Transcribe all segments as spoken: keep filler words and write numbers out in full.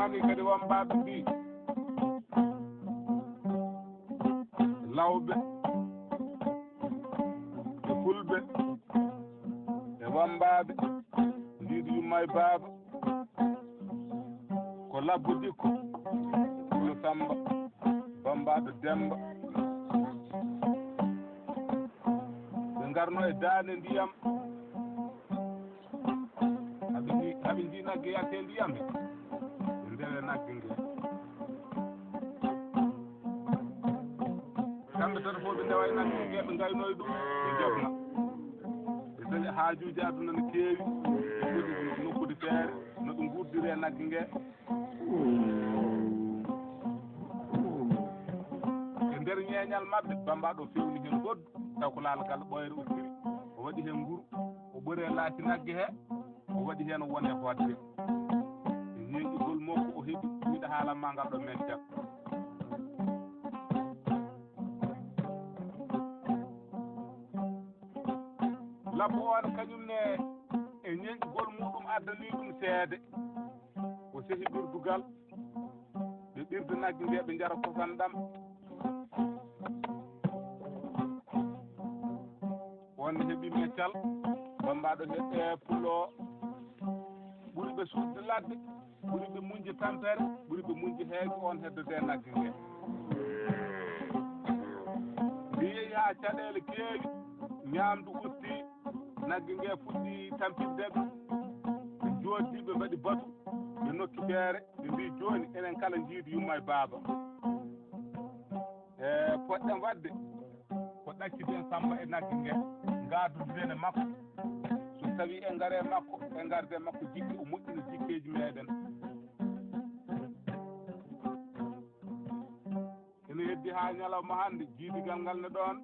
Kadi wammbaaɓe mbii, lawɓe e fulɓe e wammbaaɓe mbiiɗo yumma e baaba, ko Labbo Dikko, Pulo Samba, bammbaaɗo Demba. Ɓe ngarno e daande ndiyam. Haɓe ndi, haɓe ndi nagge yatte ndiyam he, ɓe ndewe nagge nge. Kamɓe tato fof ɓe ndewa e nagge nge, ɓe ngaynoya ɗum, ɓe njoɓna. Ɓe daña haajuuji aduna no keewi, ɓe ngoni nokkude feere, no ɓe nguurdiri e nagge nge. E nder ñeeñal maɓɓe, bammbaaɗo fewni heen goɗɗo, taw ko laalagal ɓooyre uddiri, o waɗi heen nguru, o ɓori e laaci nagge he, o waɗi heen won e hootde. E ñeeñugol makko, o heɓi, miɗa haalan ma ngal ɗo meccal. Labbo on kañum ne, e ñeeñugol muɗum addani ɗum seede. O sehi ɓirdugal, ɓe ɓirda nagge nge, ɓe njara kosam ɗam. On ne heɓi meccal, bammbaaɗo he, e pullo, ɓuri ɓe suuɗde ladde, ɓuri ɓe muñde tampere, ɓuri ɓe muñde heege, on heddode nagge nge. Nde yehi haa caɗeele keewi, ñaamdu usti, nagge nge fuɗɗi tampitde ɓe. Ɓe njooɗdi, ɓe mbaɗi batu, ɓe nokki feere, ɓe mbii, "Jooni enen kala njiidi yumma e baaba." E poɗɗen waɗde ko ɗaccude en Samba e nagge nge, ngaadodiren e makko. So tawii en ngaree makko, en ngarde makko jikke, o moƴƴina jikkeeji meeɗen. Ene heddi haa ñalawma hannde, jiidigal ngal ne ɗoon,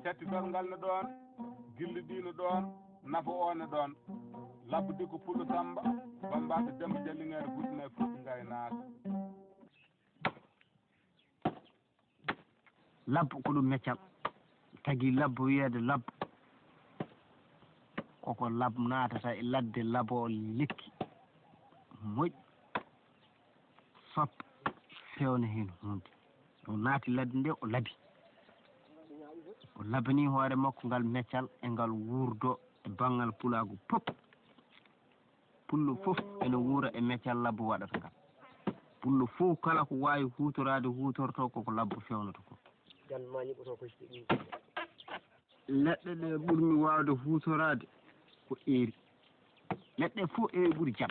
cattitol ngal ne ɗoon, gilli ɗi ne ɗoon, nafa o ne ɗoon. Labbo Dikko Pullo Samba, bammbaaɗo Demba Jallingeere, Burkina e Fuuta Ngaynaaka. Labbo ko ɗum meccal. Tagi labbo wiyeede labbo. Koko lab naatata e ladde, labo lekki moƴƴi, soppa, fewna heen huunde. O naati ladde nde, o labi. O labanii hoore makko ngal meccal e ngal wuurdo e banngal pulaagu pop. Pullo fof ene wuura e meccal labbo waɗata ngal. Pullo fof kala ko waawi huutoraade huutorto ko ko labbo fewnata ko. Jannde ma ñiɓɓoto ko si ɗum. Leɗɗe ɗe ɓurmi waawde huutoraade ko eeri. Leɗɗe fof eeri ɓuri jam.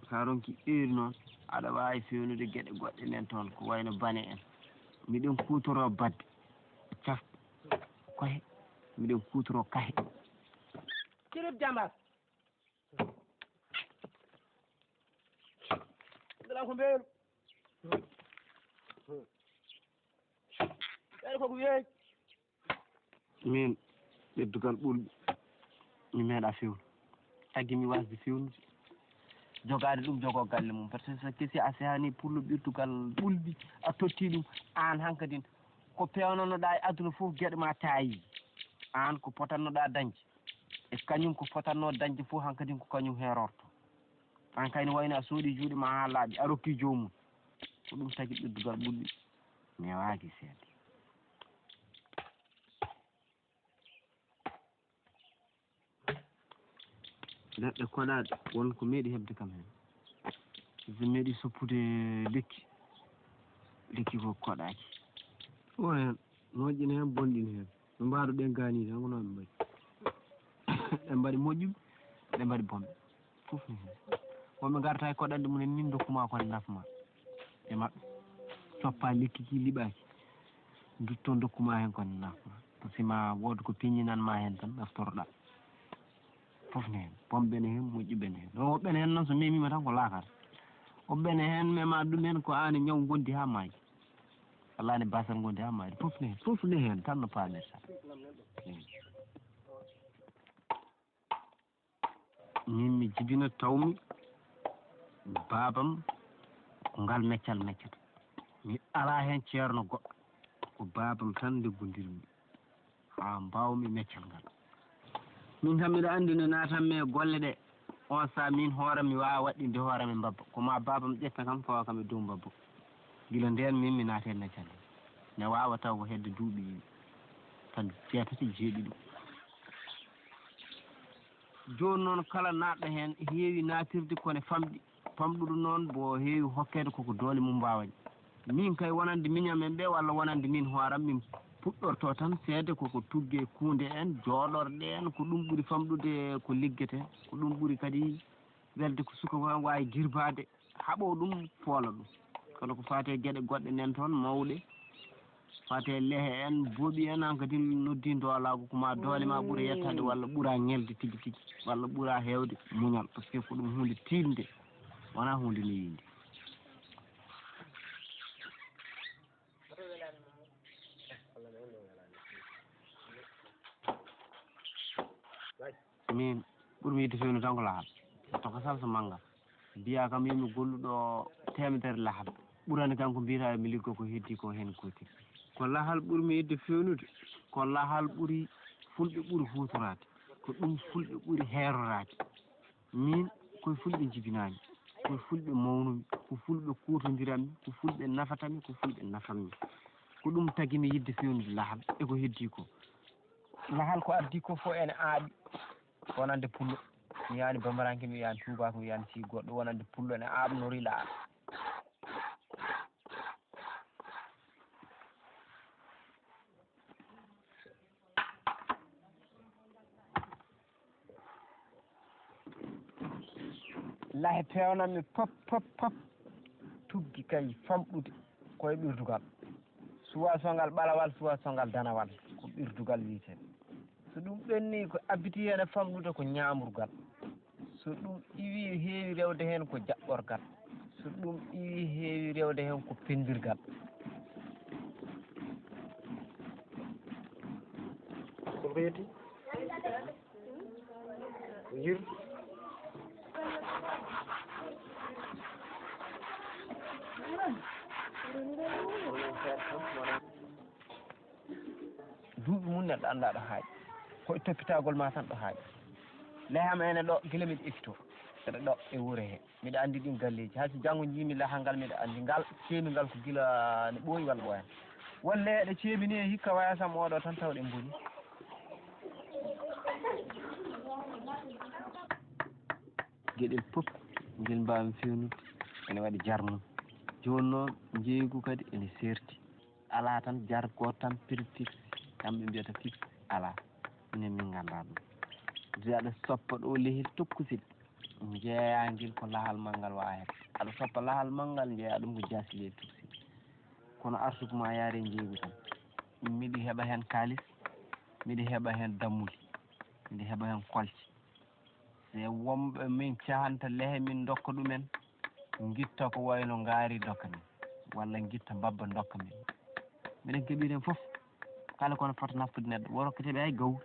Sa ronki eeri noon, aɗa waawi fewnude geɗe goɗɗe nden toon, ko wayno bane en. Miɗen kuutoroo badde, caf, kohe, miɗen kuutoroo kahe. Kirib jamba. Ɗum ko mbeelu. Ɓeɗe ko ko weeji. Min, ɓeddugal ɓulɓe, mi meeɗa fewnu. Tagi mi wasde fewnude. Jogaade ɗum, jogoo galle mum. Par ce que so kesi a sehani pullo ɓirdugal ɓulɓi, a totti ɗum, aan hankadin, ko peewnanoɗaa e aduna fof, geɗe ma taayi. Aan ko potannoɗaa dañde, e kañum ko potannoo dañde fof, hankadin ko kañum herorto. Aan kay no wayno a soodi juuɗe ma haa laaɓi, a rokki joomum. Ko ɗum tagi ɓirdugal ɓulɓi newaaki seeɗa. Leɗɗe koɗaaɗe, won ko meeɗi heɓde kam heen. So meeɗi soppude lekki, lekki ko koɗaaki. O heen, moƴƴi ne heen, bonɗi ne heen. No mbaawɗen gaaniide, tan ko noon ɓe mbaɗi. Ɓe mbaɗi moƴƴuɓe, ɓe mbaɗi bonɓe. Fof ne heen. Wonɓe ngarta e koɗanɗe mum en, min ndokku ma ko nafma e maɓɓe. Coppa lekki ki liɓaaki. Ndutto ndokku ma heen ko nafma. Ko si ma wood ko peññinan ma heen tan naftoroɗaa. Fof ne heen. Bonɓe ne heen, moƴƴuɓe ne heen. Ɗo woɓɓe ne heen noon so memiima tan ko laakara. Woɓɓe ne heen mema ɗum en ko aan e ñaw ngondi haa maayi. Walla aan e basal ngondi haa maayi. Fof ne heen. Fof ne heen tan no paamirta. Min mi jibina tawmi baabam ko ngal meccal meccata. Mi alaa heen ceerno goɗɗo. Ko baabam tan liggondirmi haa mbaawmi meccal ngal. Min kam miɗo anndi no naatanmi e golle ɗe. On saa min hoore mi waawa waɗɗinde hoore mi mbabba. Ko maa baabam ƴetta kam fawa kam e dow mbabba. Gila ndeen min mi naati heen na calli. Ne waawa taw ko hedde duuɓi tan jeetati jeeɗiɗi. Jooni noon kala naatɗo heen heewi naatirde kono famɗi. Famɗuɗo noon mbo heewi hokkeede koko doole mum mbaawaani. Min kay wonande miñam en ɓe walla wonande min hooram min puɗɗorto tan seede koko tugge kuunde en, jooɗorɗe en, ko ɗum ɓuri famɗude ko liggete, ko ɗum ɓuri kadi welde ko suka waawi jirbaade, haɓo ɗum, foola ɗum. Kono ko faati e geɗe goɗɗe nen toon mawɗe, faati e lehe en, booɓi en, an kadi noddi doolaagu ko ma doole ma ɓura yettaade walla ɓura ñelde tigi tigi walla ɓura heewde muñal, parce que ko ɗum huunde tiiɗnde, wonaa huunde newinde. Min ɓurmi yiɗde fewndo tan ko lahal. Tokosal so manngal. Mbiyaa kam yo mi gollu ɗo teemedere lahal. Ɓurani kam ko mbiyata mi liggo ko heddii ko heen gootel. Ko lahal ɓurmi yiɗde fewnude, ko lahal ɓuri fulɓe ɓuri huutoraade. Ko ɗum fulɓe ɓuri heeroraade. Min koye fulɓe njibinaami, koye fulɓe mawnumi, ko fulɓe kuutondiranmi, ko fulɓe nafatami, ko fulɓe nafammi. Ko ɗum tagi mi yiɗde fewnude lahal e ko heddii ko. Lahal ko addi ko fof ene aaɓi. Wonande pullo, mi yiyaani bambaranke, mi yiyaani tuubaako, mi yiyaani sii goɗɗo. Wonande pullo ene aaɓnori laal. Lahe peewnanmi pop pop pop, tuggi kay famɗude koye ɓirdugal. Suwa songal ɓalawal, suwa songal danawal, ko ɓirdugal wiyetee. So ɗum ɓenni ko abbiti heen e famɗude ko ñaamrugal. So ɗum iwi heewi rewde heen ko jaɓɓorgal. So ɗum iwi heewi rewde heen ko penndirgal. Ko ko yetti? Ko yir. Duuɓi mum neɗɗo anndaa ɗo haaɗi. Ko e toppitagol ma tan ɗo haaɗi. Leham ene ɗo gila miɗo ekkitoo. Eɗo ɗo e wuro he. Miɗo anndi ɗin galleeji. Hay so janngo njiimi lahal ngal miɗo anndi ngal. Ceemi ngal ko gila ne ɓooyi walla ɓooyaani. Won leeɗe ceemi ni e hikka waya sam oɗo tan tawɗe mboni. Geɗel pop ngel mbaawmi fewnude ene waɗi jar mum. Jooni noon njeeygu kadi ene seerti. Alaa tan jar gooto tan prix fixe, kamɓe mbiyata fixe alaa. Minen min nganndaa ɗum. Nde aɗa soppa ɗo lehel tokosel, njeeyaa ngel ko lahal ma ngal waawaa heɓde. Aɗa soppa lahal ma ngal, njeeyaa ɗum ko jaasi lehel tokosel. Kono arsugue ma yaari e njeeygu tan. Miɗo heɓa heen kaalis, miɗo heɓa heen dammuuli, miɗo heɓa heen kolce. Se wonɓe min cahanta lehe min ndokka ɗumen, ngitta ko wayno ngaari ndokka min, walla ngitta mbabba ndokka min. Miɗen keɓii heen fof, kala kono fota naftude neɗɗo, wo rokkete ɓe hay gawri.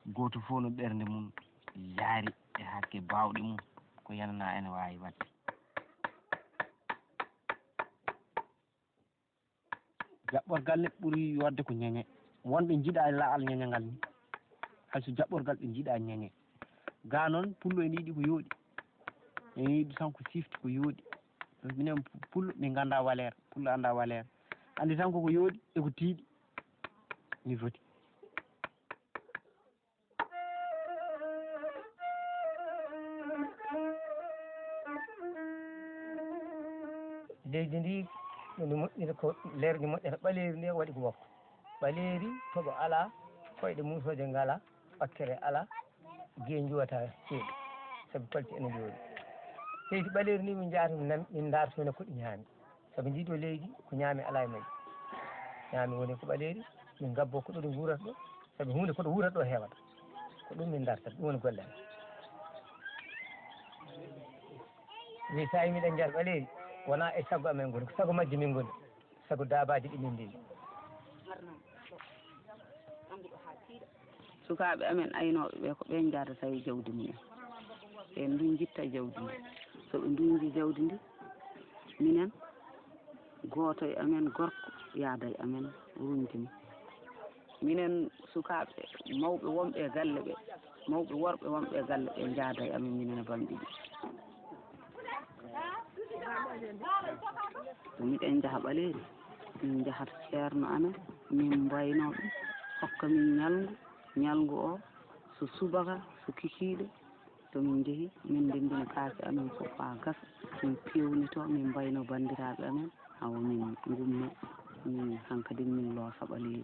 Gooto fof no ɓernde mum yaari e hakke baawɗe mum, ko yananaa ene waawi waɗde. Jaɓɓorgal ne ɓuri yodde ko ñeñe. Wonɓe njiɗa laal ñeñe ngal ni. Hay so jaɓɓorgal ɓe njiɗa ñeñe. Ga noon pullo ene yiɗi ko yooɗi. Ene yiɗi tan ko sifti ko yooɗi. Minen pullo min ngannda valeur. Pullo annda valeur. Anndi tan koko yooɗi e ko tiiɗi. Mi foti. Leydi ndi no ndi moƴƴiri ko leer ndi moƴƴata ɓaleeri ndi waɗi ko wakko. Ɓaleeri toɓo alaa, koyɗe muusooje ngalaa, ɓakkere alaa, giye njuwata ceeɗu, sabu kolce ene njooɗi. Leydi ɓaleeri ndi min njaata min nam-, min ndaarta heen ko ɗi ñaami. Sabu ndii ɗoo leydi ko ñaami alaa e majji. Ñaami woni ko ɓaleeri, min ngabbo ko ɗo ɗi nguurata ɗo, sabu huunde ko ɗo wuurata ɗo heewata. Ko ɗum min ndartata, ɗum woni golle am. Wi so tawi miɗen njar ɓaleeri, wonaa e sago amen ngoni, ko sago majji min ngoni, sago daabaaji ɗi min ndewi. Sukaaɓe amen aynooɓe ɓe, ko ɓen njaadata e jawdi mumen. Ɓen ndun njitta jawdi ndi. So ɓe ndunji jawdi ndi, minen, gooto e amen gorko yaada e amen runndi mo. Minen sukaaɓe, mawɓe wonɓe e galle ɓe, Mawɓe worɓe wonɓe e galle ɓe njaada e amen, minen e banndiji. So miɗen njaha Ɓaleeri, min njahata ceerno amen, min mbaynoo ɗum, hokka min ñalngu, ñalngu o so subaka, so kikiiɗe, so min njehi, min ndenndina kaake amen fof haa gasa, min peewnitoo, min mbaynoo banndiraaɓe amen, awa min ngummoo, min hankadin min loosa Ɓaleeri.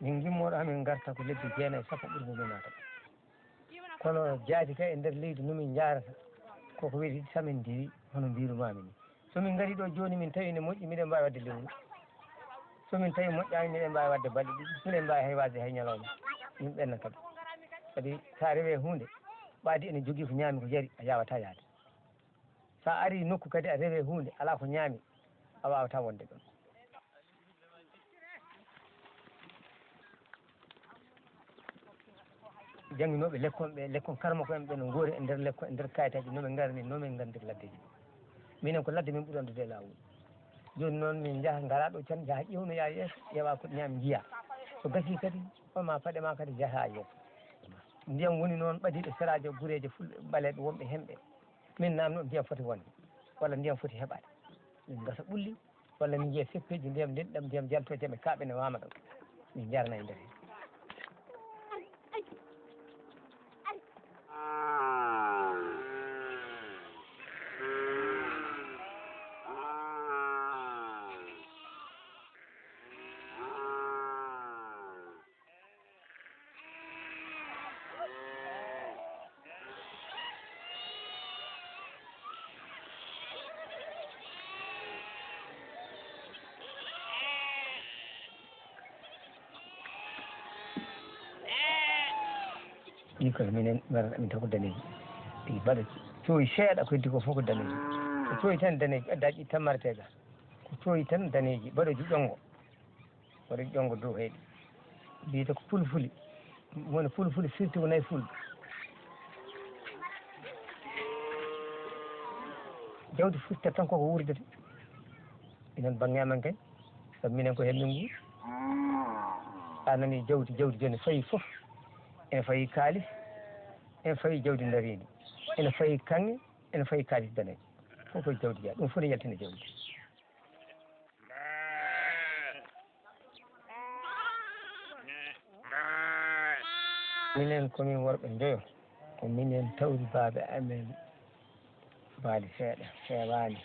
Min ngimmoo ɗo, haa min ngarta ko lebbi jeenayi, sappo ɓuri ko min naata. Kono jaati ka e nder leydi no min njaarata, koko weli samin ndiwi, hono mbiirumaami ni. So min ngarii ɗo jooni, min tawi ene moƴƴi, miɗen mbaawi waɗde lewru. So min tawi moƴƴaani, miɗen mbaawi waɗde balɗe ɗiɗi, miɗen mbaawi hay waasde hay ñalawma. Min ɓenna kadi. Kadi so a rewii huunde, ɓaadi ene jogii ko ñaami ko yari, a yaawataa yahde. So a arii nokku kadi a rewii huunde, alaa ko ñaami, a waawataa wonde ɗoon. Jannginooɓe lekkon ɓe, lekkon karmako en ɓe no ngoori e nder lekkon, e nder kayitaaji, no ɓe ngarani, no ɓe ngarandiri laddeeji. Minen ko ladde min ɓuri anndude e laawol. Jooni noon min njaha, ngaraa ɗo can, njaha ƴeewnoyaa yeeso, ƴeewaa ko ñaami, njiyaa. So gasii kadi, on ma paɗe ma kadi njaha yeeso. Ndiyam woni noon ɓadiiɗo seraajo gureeje fulɓe ɓaleeɓe wonɓe heen ɓe. Min naamnoo ndiyam foti wonde, walla ndiyam foti heɓaade. Min ngasa ɓulli, walla min njiya seppeeji ndiyam, nden ɗam ndiyam jaltoo jam e kaaɓe ne waama ɗam. Min njarna e nder heen. Ɗi koye minen mbaɗata min taw ko daneeji. Ɗi mbaɗa cooyi seeɗa, ko heddi ko fof ko daneeji. Ko cooyi tan daneeji, ɓeddaaji ɗi tan maretee ga. Ko cooyi tan daneeji, mbaɗooji ƴonngo. Waɗi ƴonngo dow heyɗi. Mbiyata ko pulfuli. Woni pulfuli firti ko nayi fulɓe. Jawdi firtata tan koko wuurdata. Enen bannge amen kay, sabu minen ko heen min nguuri. A nani jawdi, jawdi jooni fayi fof. Ene fayi kaalis, ene fayi jawdi ndariindi. Ene fayi kaŋŋe, ene fayi kaalis daneejo. Fof ko jawdi jeyaa. Ɗum fof ne yaltina jawdi. Minen ko min worɓe njoyo, ko minen tawri baaɓe amen baali seeɗa, feewaani.